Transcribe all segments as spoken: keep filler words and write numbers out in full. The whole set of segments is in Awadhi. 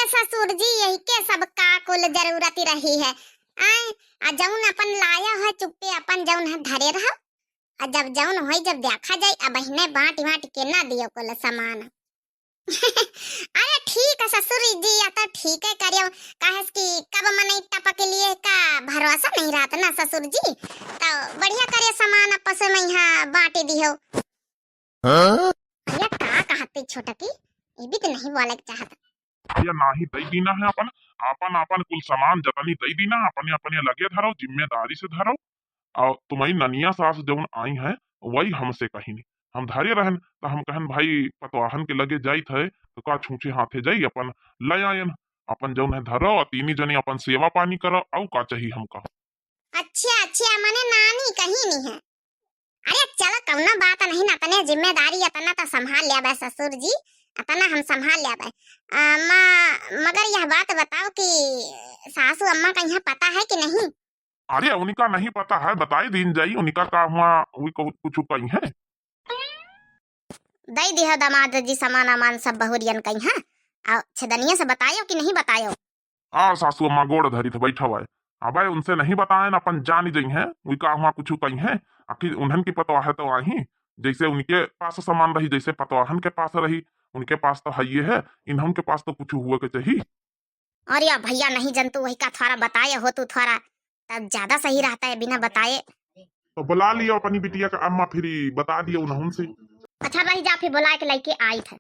ससुर जी, यही के सब का कुल जरूरत रही है? आए, आ जौन अपन लाया है चुप्पे अपन जौन है धरे रहो, आ जब जौन होई जब देखा जाई, अब अबहिने बाँट वाँट के ना दियो कुल सामान। अरे ठीक है ससुर जी, या तो ठीक है करियो, काहे से कि कब मनई टपक लिए का भरोसा नहीं रहत ना ससुर जी, तो बढ़िया करियो सामान आपस में यहाँ बाँट दियो। हाँ? भैया का कहते छोटकी, ये भी तो नहीं बोले के चाहत। भैया नाही दई दीना है अपन, आपन आपन कुल सामान जतनी दई दीना, अपने अपने लगे धरो, जिम्मेदारी से धरो। और तुम्हारी ननिया सास जौन आई है, वही हमसे कहिन, हम धरे रहन, तो हम कहन भाई पतवाहन के लगे जाइत है, तो का छूछे हाथे जाई अपन ले आयन, अपन जौन है धरो, और तीनी जने अपन सेवा पानी करो, और का चाहिए हमका। अच्छा अच्छा, मने नानी कहिन है। अरे चलो, कौनो बात नहीं ना, अपने जिम्मेदारी इतना तो संभाल लेबे ससुर जी, इतना हम संभाल लेबे। आ, म-, मगर यह बात बताओ कि सासू अम्मा का यहाँ पता है कि नहीं? अरे उनका नहीं पता है, बताई दीन जाई, उनका का हुआ, वो कु-, कुछ कही है? दई दिया दामाद जी सामान अमान सब बहुरियन का यहाँ, और छेदनिया से बतायो कि नहीं बतायो? आ सासू अम्मा गोड़ धरी थे बैठा हुआ है। अबे उनसे नहीं बताएन, अपन जान जइहैं, उई का हुआ कुछ कहिहैं। आखिर उन्हन की पतवाह तो आही, जैसे उनके पास सामान रही, जैसे पतवाहन के पास रही, उनके पास तो हइये है, इन्हन के पास तो कुछ हुए के चाहिए। अरे भैया नहीं जनतू, वही का थोड़ा बताए हो तू थोड़ा, तब ज्यादा सही रहता है बिना बताए। तो बुला लियो अपनी बिटिया का अम्मा, फिर बता दियो उन्हन से। अच्छा रही जा, फिर बुला के लेके आई थे।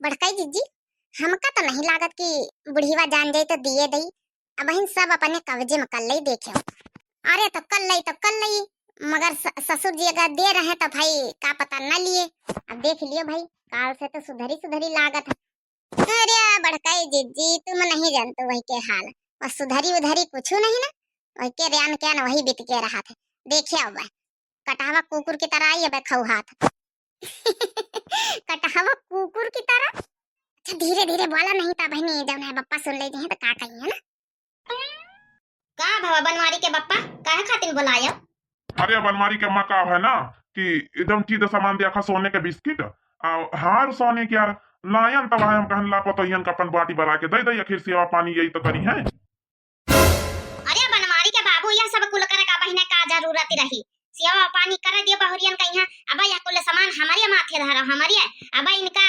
बड़काई जीजी, हमका तो नहीं लागत कि बुढ़ीवा जान जाई तो दिए दई। अबहिन सब अपने कब्जे में कर लई देखे। अरे तो कर लई तो कर लई, मगर स-, ससुर जी अगर दे रहे तो भाई का पता न लिए। अब देख लियो भाई, काल से तो सुधरी सुधरी लागत है। अरे बड़काई जीजी, तुम नहीं जानते वही के हाल, बस सुधरी उधरी कुछ नहीं ना, वही के रेन के न वही बीत के रहा थे। देखे अब कटहवा कुकुर की तरह आई, अबे खौहात। कटहवा कुकुर की तरह। अच्छा, धीरे धीरे बोला, नहीं तो बहनी जौन है बप्पा सुन लेते हैं तो का कही है ना। का भवा बनवारी के बप्पा, काहे खातिर बुलायो? अरे बनवारी के अम्मा का है ना कि एकदम चीज सामान देखा, सोने के बिस्किट और हार सोने के यार लायन, तब हम कहन ला पतोहियन का अपन बाटी बना के दे दे, आखिर सेवा पानी यही तो करी है। अरे बनवारी के बाबू, यह सब कुल करे का बहिने का जरूरत रही? सेवा पानी करे दियो बहुरियन कहिया। अब यह कुल सामान हमारे माथे धरो, हमारे। अब इनका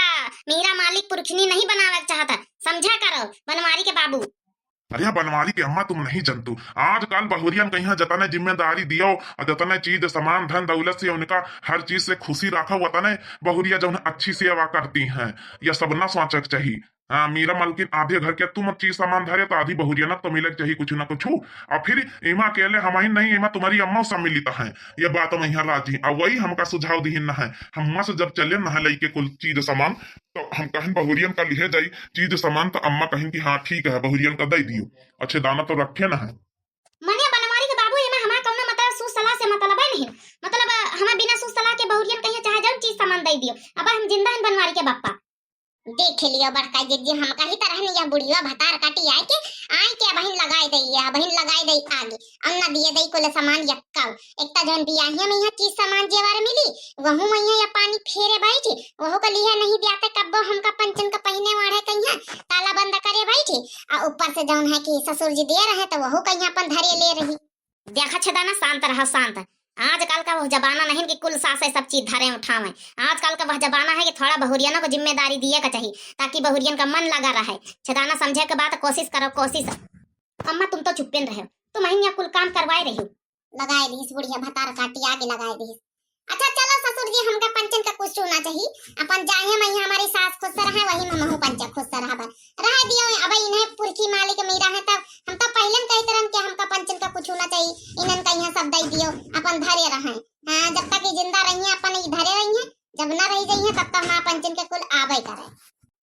मीरा मालिक पुरखिनी नहीं बनावे के चाहता, समझा करो बनवारी के बाबू। अरे बनवारी के अम्मा, तुम नहीं जनतू, आजकल बहुरियन कहिया जतने जिम्मेदारी दियो और जतने चीज सामान धन दौलत से उनका हर चीज से खुशी रखो, वतने बहुरिया जौन अच्छी सेवा करती हैं। यह सब ना सोचे के चाहिए। हाँ, मीरा मलकिन आधे घर के तुम चीज सामान धरे तो आधी बहुरिया ना तो मिले के चाहिए कुछ ना कुछ। और फिर इमा अकेले हम ही नहीं, इमा तुम्हारी अम्मा सम्मिलित हैं। ये बात हम यहाँ राजी, और वही हमका सुझाव दिहिन न है। हम अम्मा से जब चले न है लेके कुल चीज सामान, तो हम कहन बहुरियन का लिहे जाई चीज सामान, तो अम्मा कहिन कि हाँ ठीक है, बहुरियन का दे दियो, अच्छे दाना तो रखे न है। मने बनवारी के बाबू, एमे हमार कौनो मतलब सूझ सलाह से मतलब है नहीं, मतलब हमें बिना सूझ सलाह के बहुरियन कहिया चाहे जौन चीज सामान दे दियो। अब हम जिंदा हन बनवारी के बप्पा। देख लियो बड़का जिज्जी, हम कही तरह नहीं, यह बुढ़िया भतार काटी आए के, आए के अबहिन लगाए दे, यह अबहिन लगाए दे आगे, और न दिए दे कुल सामान यक्का। एक तो जौन बियाहिया में यहाँ चीज सामान जेवर मिली, वहू में यहाँ या पानी फेरे बैठी, वहू का लिहे नहीं दिया था कब्बो हमका पंचन का पहिने वाढ़े कहिया ताला बंद करे बैठी। आ ऊपर से जौन है कि ससुर जी दे रहे तो वहू कहिया अपन धरे ले रही। देखा छेदाना, शांत रहो, शांत। आजकल का वह जमाना नहीं कि कुल सासे सब चीज धरे उठावे। आजकल का वह जमाना है कि थोड़ा बहुरियनों को जिम्मेदारी दिए का चाहिए, ताकि बहुरियन का मन लगा रहे। छेदाना, समझे के बात कोशिश करो, कोशिश। अम्मा, तुम तो चुप्पे न रहे, तुम ही यहाँ कुल काम करवाए रही। लगाए दीस बुढ़िया भतार काटी आगे लगाए दीस। अच्छा चलो ससुर जी, हमका पंचन का कुछ ना चाहिए, अपन जाहे में हमारी सास खुश रहे, वही में महू पंचा खुश रहा। रह दियो, अब इन्हें पुरखी मालिक मीरा है, तब हम तो पहले कही तरन के हमका पंचन का कुछ ना चाहिए, इन्हन का यहाँ सब दे दियो, अपन धरे रहे। हाँ, जब तक ये जिंदा रही है अपन ये धरे रही है, जब ना रही जाइए तब तक हमारा पंचन के कुल आवे करे।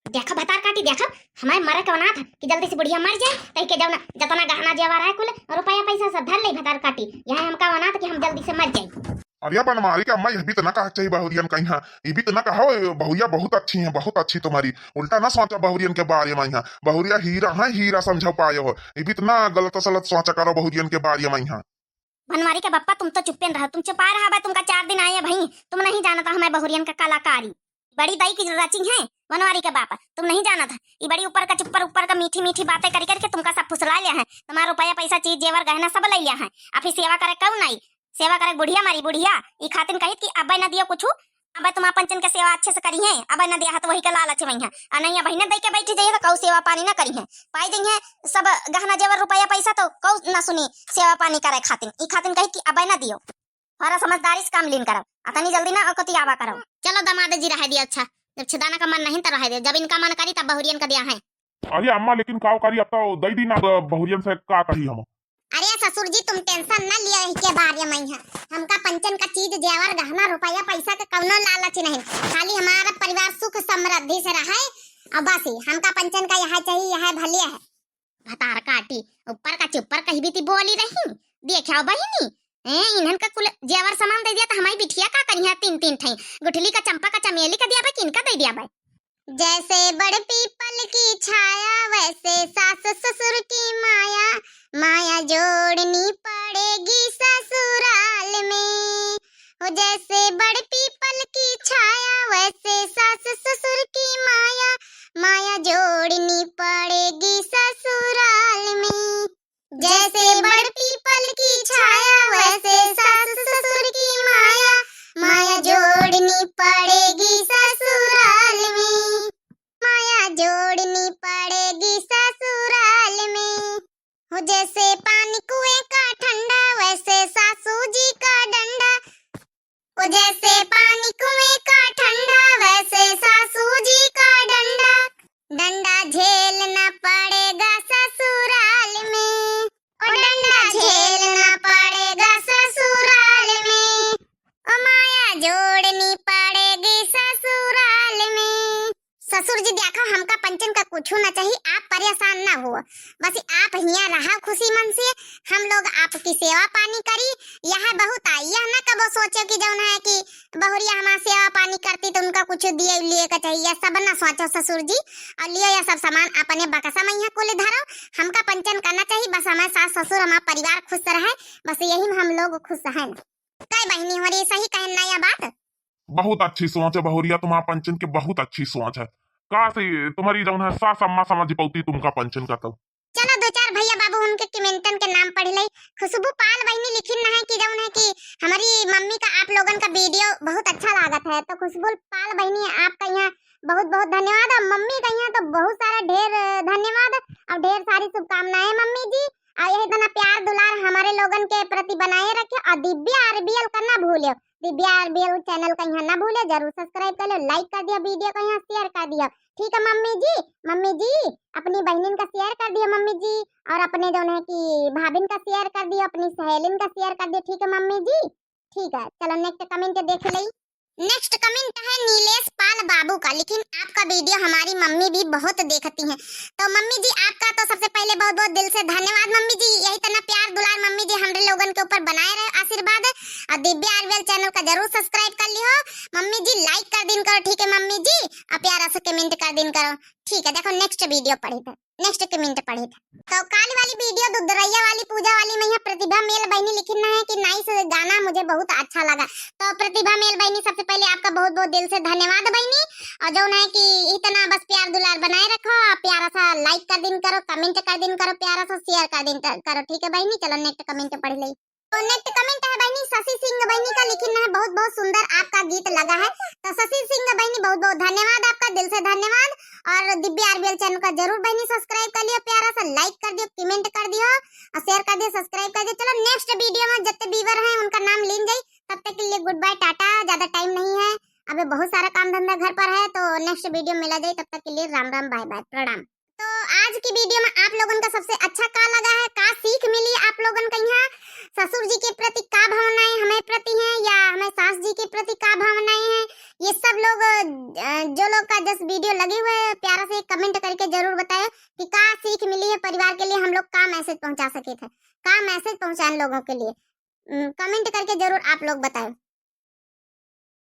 देखा भतार काटी, देखा, हमारे मरे के वनात कि जल्दी से बुढ़िया मर जाए, तई के जौन जतना गहना जेवर है कुल रुपया पैसा सब धर ले भतार काटी। यह हमका वनात कि हम जल्दी से मर जाए। अरे बनवारी के अम्मा, यह भी तो ना कहा चाहिए बहुरियन का यहाँ, ये भी तो ना कहा, बहुरिया बहुत अच्छी है, बहुत अच्छी तुम्हारी, उल्टा ना सोचा बहुरियन के बारे में यहाँ। बहुरिया हीरा है, हीरा समझा पाए हो, ये भी तो ना गलत सलत सोचा करो बहुरियन के बारे में यहाँ। बनवारी के बप्पा, तुम तो चुप्पे न रहो, तुम चुपा रहा भाई, तुमका चार दिन आए हैं भाई, तुम नहीं जानता हमारे बहुरियन का कलाकारी। बड़ी दई की रचिंग है, बनवारी के बाप, तुम नहीं जानत है, ई बड़ी ऊपर का चुप्पर ऊपर का मीठी मीठी बातें करी करके तुमका सब फुसला लिया है। तुम्हारा रुपया पैसा चीज जेवर गहना सब ले लिया है। आ फिर सेवा करे कौन आई? सेवा करे बुढ़िया मारी बुढ़िया, ई खातिन कहित कि अबे न दियो कुछ, अबे तुम्हारा पंचन के सेवा अच्छे से करी है, अबे न दिया है तो वही के लालच में है। आ नहीं अबे न दई के बैठी जाइए तो कऊ सेवा पानी न करी है। पाई जाइए सब गहना जेवर रुपया पैसा तो कऊ न सुनी सेवा पानी करे खातिन, ई खातिन कहित कि अबे न दियो। थोड़ा समझदारी से काम लीन करब, अतनी जल्दी ना ओकती आवा करब। चलो दमाद जी रहे दिया, अच्छा, जब छेदाना का मन नहीं तो रहे दे, जब इनका मन करी तब बहुरियन का दिया है। अरे अम्मा, लेकिन का करी, अब तो दई दी ना ब-, बहुरियन से का कही हम। अरे ससुर जी, तुम tension न लिया इनके बारे में, यहाँ हमका पंचन का चीज जेवर गहना रुपया पैसा का कौनो लालच नहीं, खाली हमारा परिवार सुख समृद्धि से रहे और बस ही हमका पंचन का यह चाहिए, यह भले है। भतार काटी, ऊपर का चुप्पर कही भी ती बोली रही। देखा बहिनी, ए, इन्हन का कुल जेवर सामान दे दिया तो हमारी बिटिया का करिया? तीन तीन ठई गुठली का, चंपा का, चमेली का दिया बे, किनका दे दिया बे? जैसे बड़ पीपल की छाया, वैसे सास ससुर की माया, माया जोड़नी पड़ेगी ससुराल में। हो जैसे बड़ पीपल की छाया, वैसे सास ससुर की माया, माया जोड़नी पड़ेगी ससुराल में। जैसे बड़ पीपल की छाया, वैसे सास ससुर की माया, माया जोड़नी पड़ेगी ससुराल में, माया जोड़नी पड़ेगी ससुराल में। हो जैसे पानी कुएं का ठंडा, वैसे सासू जी का डंडा। वो जैसे पानी कुएं का ठंडा, वैसे सासू जी का डंडा। डंडा झेलना पड़ेगा ससुराल में, ओ डंडा झेलना पड़ेगा ससुराल में, ओ माया जोड़नी पड़ेगी ससुराल में। ससुर जी, देखो, हमका पंचन का कुछ ना चाहिए, आप परेशान ना हो, बस आप हियाँ रहा खुशी मन से, हम लोग आपकी सेवा पानी करी, यह बहुत आई। यह ना कबो सोचो कि जौन है कि बहुरिया हमार सेवा पानी करती तो उनका कुछ दिए लिए का चाहिए, यह सब ना सोचो ससुर जी। और लियो यह सब सामान अपने बक्सा में यहाँ कुल धरो, हमका पंचन का ना चाहिए, बस हमारे सास ससुर हमार परिवार खुश रहे, बस यही में हम लोग खुश हैं। कई बहिनी हो रही, सही कहन ना यह बात? बहुत अच्छी सोच है बहुरिया, तुम्हार पंचन के बहुत अच्छी सोच है। काश तुम्हारी जौन है सास अम्मा समझ पौती तुमका पंचन का तो। चलो दो चार भैया बाबू उनके कमेंटन के नाम पढ़ ले। खुशबू पाल बहिनी लिखिन न है कि जौन है कि हमारी मम्मी का आप लोगन का वीडियो बहुत अच्छा लागत है, तो खुशबू पाल बहिनी आपका यहाँ बहुत बहुत धन्यवाद। और मम्मी का यहाँ तो बहुत सारा ढेर धन्यवाद और ढेर सारी शुभकामनाएं मम्मी जी। और यही तना प्यार दुलार हमारे लोगन के प्रति बनाए रखे। और दिव्या आरबीएल का ना भूलियो, दिव्या आरबीएल चैनल का यहाँ ना भूलियो, जरूर subscribe कर लियो, like कर दियो, वीडियो का यहाँ share कर दियो, ठीक है मम्मी जी। मम्मी जी, अपनी बहनिन का share कर दियो मम्मी जी, और अपने जौन है कि भाभिन का share कर दियो, अपनी सहेलिन का share कर दियो, ठीक है मम्मी जी। ठीक है, चलो next comment देख ले। Next comment है नीलेश पाल बाबू का, लेकिन आपका वीडियो हमारी मम्मी भी बहुत देखती हैं। तो मम्मी जी, आपका तो सबसे पहले बहुत बहुत दिल से धन्यवाद मम्मी जी, यही तना प्यार दुलार मम्मी जी हमरे लोगन के ऊपर बनाए रहे आशीर्वाद। और दिव्या आरबीएल चैनल का जरूर subscribe कर लियो मम्मी जी, like कर दिन करो, ठीक है मम्मी जी, और प्यारा सा comment कर दिन करो। ठीक है, देखो next वीडियो पढ़ी थे, next comment पढ़ी थे। तो काल वाली वीडियो दुदरैया वाली पूजा वाली में यहाँ प्रतिभा मेल बहिनी लिखिन है कि nice गाना, मुझे बहुत अच्छा लगा। तो प्रतिभा मेल बहिनी, सबसे पहले आपका बहुत बहुत दिल से धन्यवाद बहिनी। और जौन है कि इतना बस प्यार दुलार बनाए रखो, और प्यारा सा like कर दिन करो, comment कर दिन करो, प्यारा सा share कर दिन करो, ठीक है बहिनी। चलो next comment पढ़ ले। तो next comment है बहिनी शशि सिंह बहिनी का लिखिन है, बहुत बहुत सुंदर आपका गीत लगा है। तो शशि सिंह बहिनी बहुत बहुत धन्यवाद आपका, दिल से धन्यवाद। और दिव्या आरबीएल चैनल का जरूर बहिनी subscribe कर लियो, प्यारा सा like कर दियो, comment कर दियो और share कर दियो, subscribe कर दियो। चलो next वीडियो में जितने viewer हैं उनका नाम लीन जाई, तब तक के लिए good bye, टाटा, ज्यादा time नहीं है, अबे बहुत सारा काम धंधा घर पर है, तो next वीडियो में मिला जाए, तब तक के लिए राम राम, bye bye, प्रणाम। तो आज की वीडियो में आप लोगन का सबसे अच्छा का लगा है, का सीख मिली आप लोगन का यहाँ, ससुर जी के प्रति का भावनाएं हमें प्रति हैं या हमें सास जी के प्रति का भावनाएं हैं, ये सब लोग, अ, जो लोग का जस वीडियो लगे हुए हैं, प्यारा से एक comment करके जरूर बताएं कि का सीख मिली है परिवार के लिए, हम लोग का message पहुंचा सके थे, का message पहुंचाएं लोगों के लिए। हम्म, comment करके जरूर आप लोग बताएं।